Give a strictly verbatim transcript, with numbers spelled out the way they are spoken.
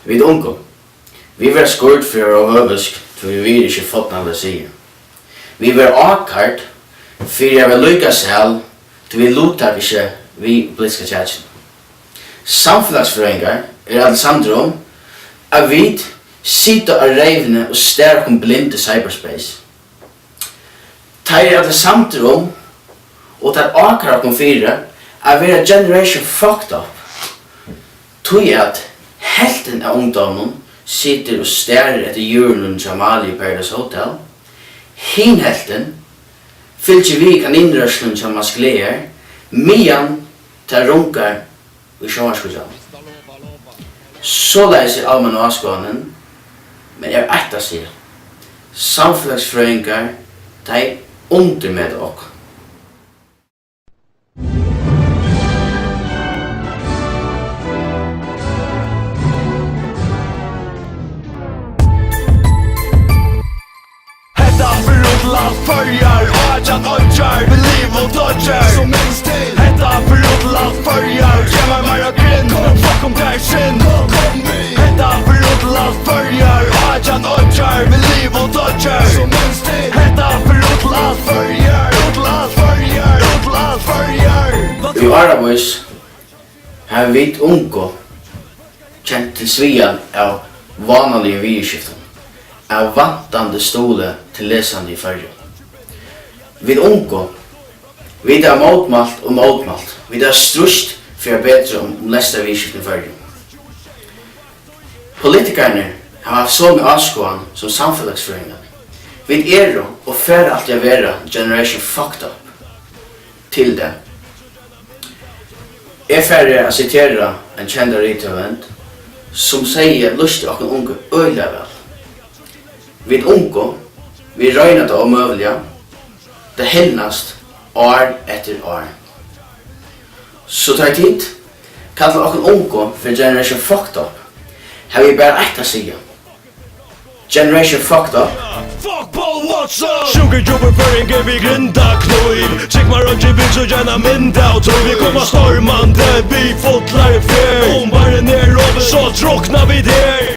Vit ungu, vit verða skírd fyri at vera óhøvisk, tí vit virða ikki fornavn at siga. Vit verða ákærd fyri at vera líka sæl, tí vit luttaka ikki við politiska kjakinum. Samfelagsfrøðingar eru allir samdir um, at vit sita á reyvini og stara okkum blind í cyberspace. Teir eru allir samdir um, og teir ákæra okkum fyri, at vera generation fucked up, tí at helvtin av ungdóminum situr og starir eftir jurlunum hjá Mali í Paradise Hotel, hin helvtin fylgir við í kaninrørslunum hjá Mads Gleear, meðan tað rungar í sjónvarpsskíggjanum. Soleiðis er almenna áskoðanin, men eg havi eitt at siga. Samfelagsfrøðingar, tey undirmeta okkum. Hetta fer út til alt Føroyar, átjan oyggjar, við liv og døggjum. So minst til. Hetta fer út til alt Føroyar, gev mær meira grind, kom, fuck um tað er synd. Kom við. Hetta fer út til alt Føroyar, átjan oyggjar, við liv og døggjum. So minst til. Hetta fer út til alt Føroyar, út til alt Føroyar, út til alt Føroyar. Í áravís hava vit ungu kent til sviðan av vánaligum viðurskiftum, av vantandi stuðli til lesandi í Føroyum. Vit ungu, vit hava mótmælt og mótmælt, vit hava stríðst fyri at betra um, um lestrarviðurskifti í Føroyum. Politikararnir hava havt somu áskoðan sum samfelagsfrøðingarnir. Vit eru og fara altíð at vera generation fucked up. Til tað. Eg fari at sitera ein kendan rithøvund, sum segði, lýsti okkum ungu øgiliga væl. Vit ungu, vit royna tað ómøguliga, tað hilnast ár eftir ár. So tá tit kalla okkum ungu fyri generation fucked up, havi eg bara eitt at siga. Generation fucked up. Fuck Paul, what's up? Sjúkur djúpur føroyingur við grinda knív. Trúgv mær, einki vil so gjarna mynda og trúgv. Vit koma stormandi við fullari ferð. Um barrin er opin, so drukna vit her.